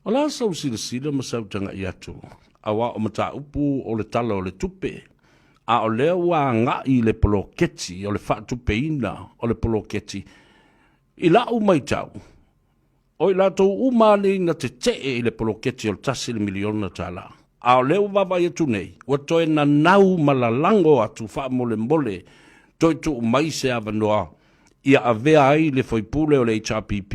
O le a sau silasila ma sau tagai atu, aua o mataupu o le Tala o le Tupe, a o lea ua agai i le poloketi o le faatupeina o le poloketi. I lau matau, o i latou uma lava nei na tetee i le poloketi o le $1 miliona, a o lea ua vaavaai atu nei, ua toe nanau ma lalago atu faamolemole toe tuu mai se avanoa ia avea ai le faipule o le HRPP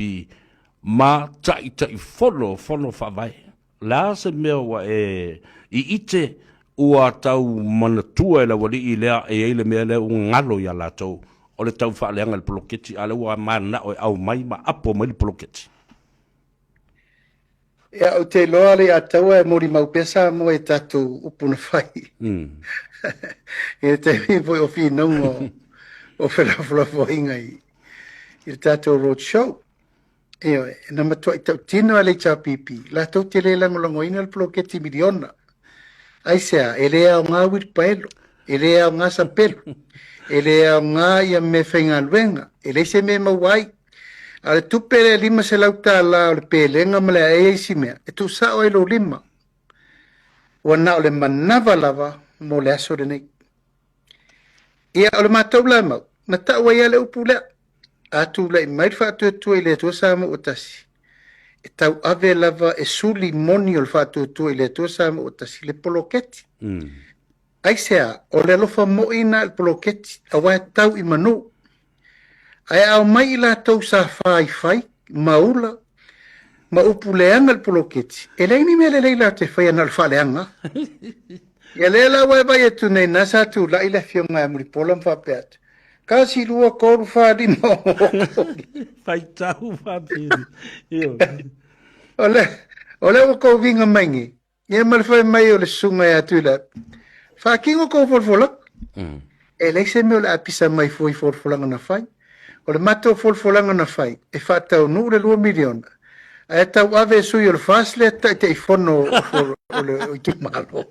ma Taitaifono o Fono Faavae. O le a se mea ua e iite ua tau manatua e le aualii lea e i ai le mea lea ua galo ia latou o le tau faaleaga i le poloketi, a o lea ua mananao e aumai ma apo mai le poloketi? Ia, ou te iloa le Ataua e molimau pea Samoa i tatou upu na fai. I le taimi foi o finauga o felafolafoaiga i le tatou road show. Ioe, na matuai tautino a le HRPP, latou te le lagolagoina le poloketi miliona. Aisea, e le aoga uilipaelo, e le aoga sapelu, e le aoga ia mea faigaluega, e leai se mea e maua ai. A o le tupe lea $500 o le pelega ma le aea isi mea, e tuusao ai lou lima. Ua na o le manava lava mo le aso lenei. Ia, o le matou la mau, na tau ai lava le upu lea, a tulai mai le faatuatua i le Atua Samoa ua tasi, e tauave lava e suli moni o le faatuatua i le Atua Samoa ua tasi le poloketi. Aisea, o le alofa moi na i le poloketi, aua e tau i manu. Ae a omai i latou sa faifai, maula, ma upu leaga i le poloketi, e leai ni mea lelei latou te faia na o le faaleaga. Ia lea la ua e vaai atu nei, na sa tulai le afioga ia Mulipola ma faapea atu, Tasi, lua, tolu, fa, lima, ono. Faitau faapili. O le, o le ua kou viga mai nei, Ia ma le fai mai o le susuga ia Tuilaepa, Faatino tou folafolaga. E leai se mea o le a pisa mai fua i folafolaga na fai. O le matou folafolaga na fai, e faataunuu le $2 miliona, ae tauave e sui o le FAST le Taitaifono o le itumalo.